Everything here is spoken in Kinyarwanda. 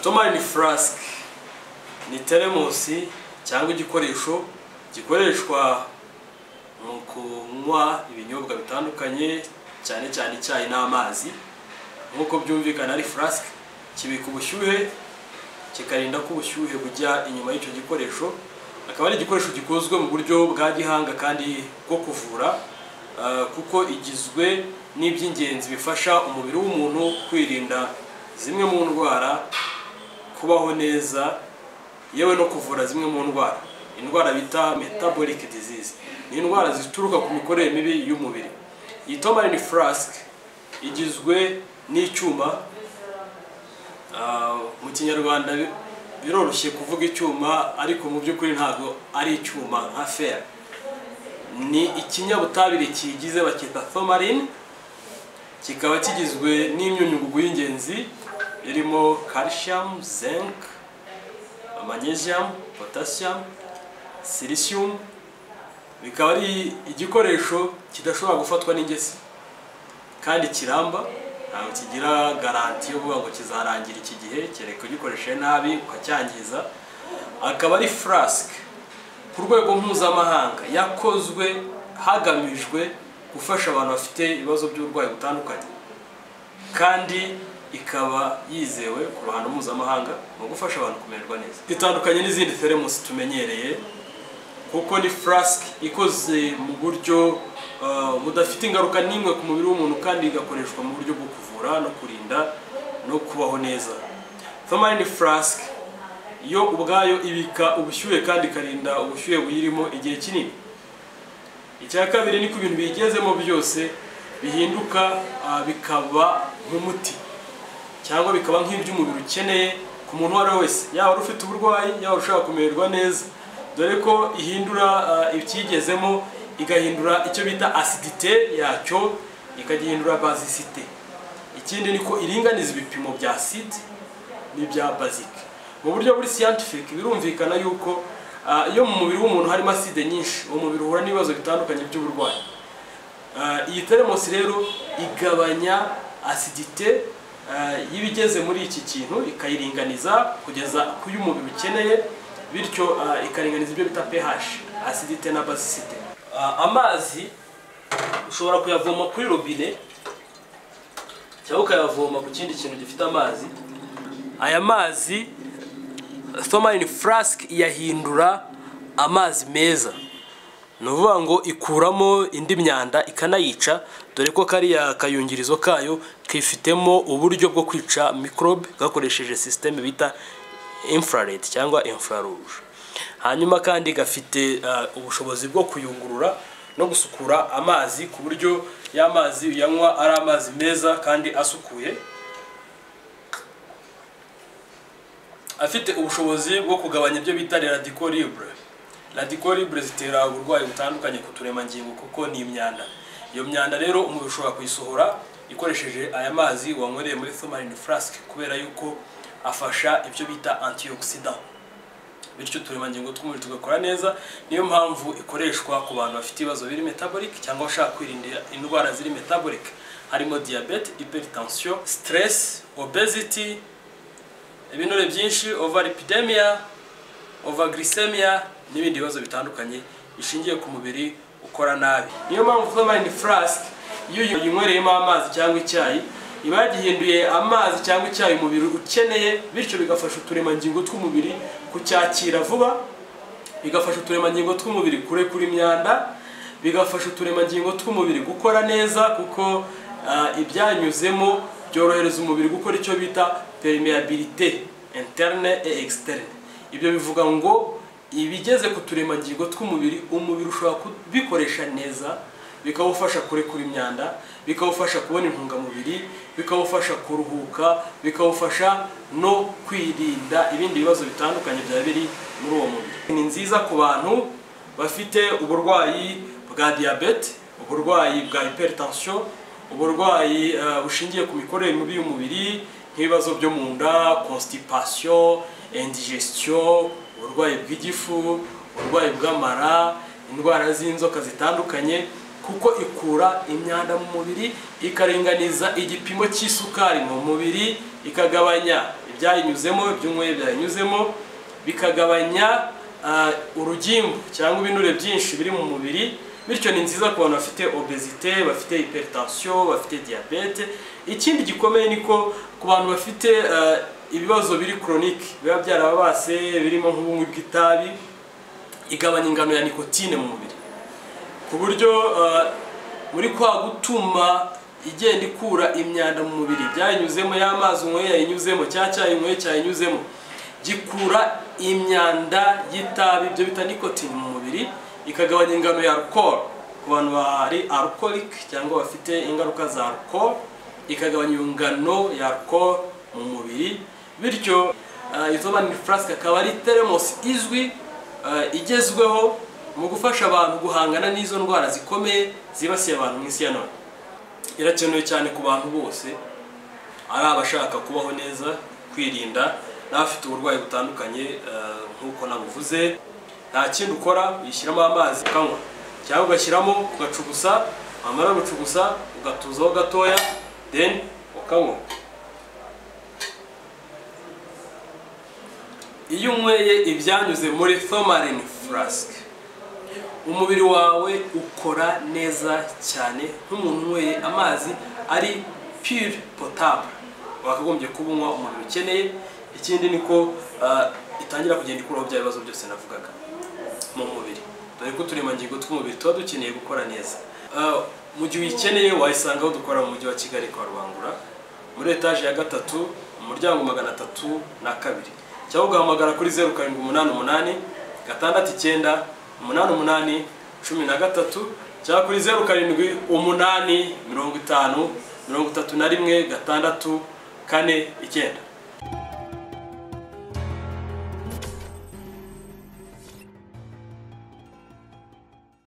Tomarine flask ni teremusi cyangwa igikoresho gikoreshwa mu kunywa ibinyobwa bitandukanye, cyane cyane icyayi n'amazi. Nk'uko byumvikana ari flask, kibika ubushyuhe, kikarinda ko ubushyuhe bujya inyuma y'icyo gikoresho. Akaba ari igikoresho gikozwe mu buryo bwa gihanga kandi bwo kuvura, kuko igizwe n'iby'ingenzi bifasha umubiri w'umuntu kwirinda zimwe mu ndwara, kubaho neza, yewe no kuvura zimwe mu ndwara. Indwara bita metabolic disease ni indwara zituruka ku mikorere mibi y'umubiri. Iyi Tomarine flask igizwe n'icyuma. Mu Kinyarwanda biroroshye kuvuga icyuma, ariko mu by'ukuri ntabwo ari icyuma nka fer, ni ikinyabutabire kiyigize bakita tomarine, kikaba kigizwe n'imyunyungugu y'ingenzi irimo calcium, zinc, magnesium, potassium, silicium. Bikaba ari igikoresho kidashobora gufatwa n'ingese kandi kiramba, ntabwo kigira garantie yo kuvuga ngo kizarangira iki gihe, kereka ugikoresheje nabi ukacyangiza. Akaba ari flask ku rwego mpuzamahanga yakozwe hagamijwe gufasha abantu bafite ibibazo by'uburwayi butandukanye, kandi ikaba yizewe ku ruhando mpuzamahanga mu gufasha abantu kumererwa neza. Itandukanye n'izindi teremusi tumenyereye kuko ni flask ikoze mu buryo budafite ingaruka n'imwe ku mubiri w'umuntu, kandi igakoreshwa mu buryo bwo kuvura no kurinda no kubaho neza. Tomarine flask yo ubwayo ibika ubushyuhe kandi ikarinda ubushyuhe buyirimo igihe kinini. Icya kabiri ni ko ibintu biyigezemo byose bihinduka, bikaba nk'umuti cyangwa bikaba nk'iby'umubiri ukeneye ku muntu uwo ari we wese, yaba ufite uburwayi, yaba ushaka kumererwa neza, dore ko ihindura ikiyigezemo, igahindura icyo bita acidité yacyo, ikagihindura basicité. Ikindi ni ko iringaniza ibipimo bya acide n'ibya basique mu buryo buri scientific. Birumvikana yuko iyo mu mubiri w'umuntu harimo acide nyinshi, uwo mubiri uhura n'ibibazo bitandukanye by'uburwayi. Iyi teremusi rero igabanya acidité y'ibigeze muri iki kintu, ikayiringaniza kugeza ku y'umubiri ukeneye, bityo ikaringaniza ibyo bita pH, acidité na basicité. Amazi ushobora kuyavoma kuri robine cyangwa ukayavoma ku kindi kintu gifite amazi. Aya mazi Tomarine flask iyahindura amazi meza, ni ukuvuga ngo ikuramo indi myanda ikanayica, dore ko kariya kayungirizo kayo kifitemo uburyo bwo kwica microbe gakoresheje système bita infrared cyangwa infrarouge. Hanyuma kandi gafite ubushobozi bwo kuyungurura no gusukura amazi, ku buryo y'amazi uyanywa ari amazi meza kandi asukuye, afite ubushobozi bwo kugabanya ibyo bita radicaux libres. Radicaux libres zitera uburwayi butandukanye ku turemangingo kuko ni imyanda. Iyo myanda rero umubiri ushobora kuyisohora ikoresheje aya mazi wanywereye muri Tomarine flask, kubera yuko afasha ibyo bita antioxidant, bityo uturemangingo tw'umubiri tugakora neza. Niyo mpamvu ikoreshwa ku bantu bafite ibibazo biri metabolic cyangwa bashaka kwirinda indwara ziri metabolic, harimo diabète, hypertension, stress, obesity, ibinure byinshi, overlipidemia, overglycemia n'ibindi bibazo bitandukanye bishingiye ku mubiri ukora nabi. Niyo mpamvu Tomarine flask iyo uyinywereyemo amazi cyangwa icyayi, iba yagihinduye amazi cyangwa icyayi umubiri ukeneye, bityo bigafasha uturemangingo tw'umubiri kucyakira vuba, bigafasha uturemangingo tw'umubiri kurekura imyanda, bigafasha uturemangingo tw'umubiri gukora neza, kuko ibyanyuzemo byorohereza umubiri gukora icyo bita perméabilité interne et externe. Ibyo bivuga ngo ibigeze ku turemangingo tw'umubiri, umubiri ushobora kubikoresha neza, bikawufasha kurekura imyanda, bikawufasha kubona intungamubiri, bikawufasha kuruhuka, bikawufasha no kwirinda ibindi bibazo bitandukanye byaba biri muri uwo mubiri. Ni nziza ku bantu bafite uburwayi bwa diyabete, uburwayi bwa hypertension, uburwayi bushingiye ku mikorere mibi y'umubiri nk'ibibazo byo mu nda, constipation, indigestion, uburwayi bw'igifu, uburwayi bw'amara, indwara z'inzoka zitandukanye, kuko ikura imyanda mu mubiri, ikaringaniza igipimo cy'isukari mu mubiri, ikagabanya ibyayinyuzemo, ibyo unyweye byayinyuzemo, bikagabanya urugimbu cyangwa ibinure byinshi biri mu mubiri. Bityo ni nziza ku bantu bafite obésité, bafite hypertension, bafite diabète. Ikindi gikomeye ni ko ku bantu bafite ibibazo biri chronique biba byarababase, birimo nk'ubunywi bw'itabi, igabanya ingano ya nicotine mu mubiri, ku buryo muri kwa gutuma igenda ikura imyanda mu mubiri byayinyuzemo, y'amazi unyweye yayinyuzemo, cya cyayi unyweye cyayinyuzemo, gikura imyanda y'itabi, ibyo bita nicotine, mu mubiri, ikagabanya ingano ya alcohol ku bantu bari alcoholic cyangwa bafite ingaruka za alcohol, ikagabanya iyo ngano ya alcohol mu mubiri. Bityo Thaumarin Flask akaba ari thermos izwi, igezweho mu gufasha abantu guhangana n'izo ndwara zikomeye zibasiye abantu mu isi ya none. Irakenewe cyane ku bantu bose, ari abashaka kubaho neza, kwirinda, n'abafite uburwayi butandukanye nk'uko nabuvuze. Nta kindi ukora, uyishyiramo amazi ukanywa, cyangwa ugashyiramo ugacugusa, wamara gucugusa ugatuzaho gatoya, then ukanywa. Iyo unyweye ibyanyuze muri Thaumarin Flask, umubiri wawe ukora neza cyane nk'umuntu unyweye amazi ari pure potable wakagombye kuba unywa, umubiri ukeneye. Ikindi ni ko itangira kugenda ikuraho bya bibazo byose navugaga mu mubiri, dore ko uturemangingo tw'umubiri tuba dukeneye gukora neza. Mu gihe uyikeneye, wayisanga aho dukora mu mujyi wa Kigali, kwa Rubangura, muri etaje ya gatatu, umuryango 302, cyangwa ugahamagara kuri 0788 69 88 13, cyangwa kuri 078 50 31 649.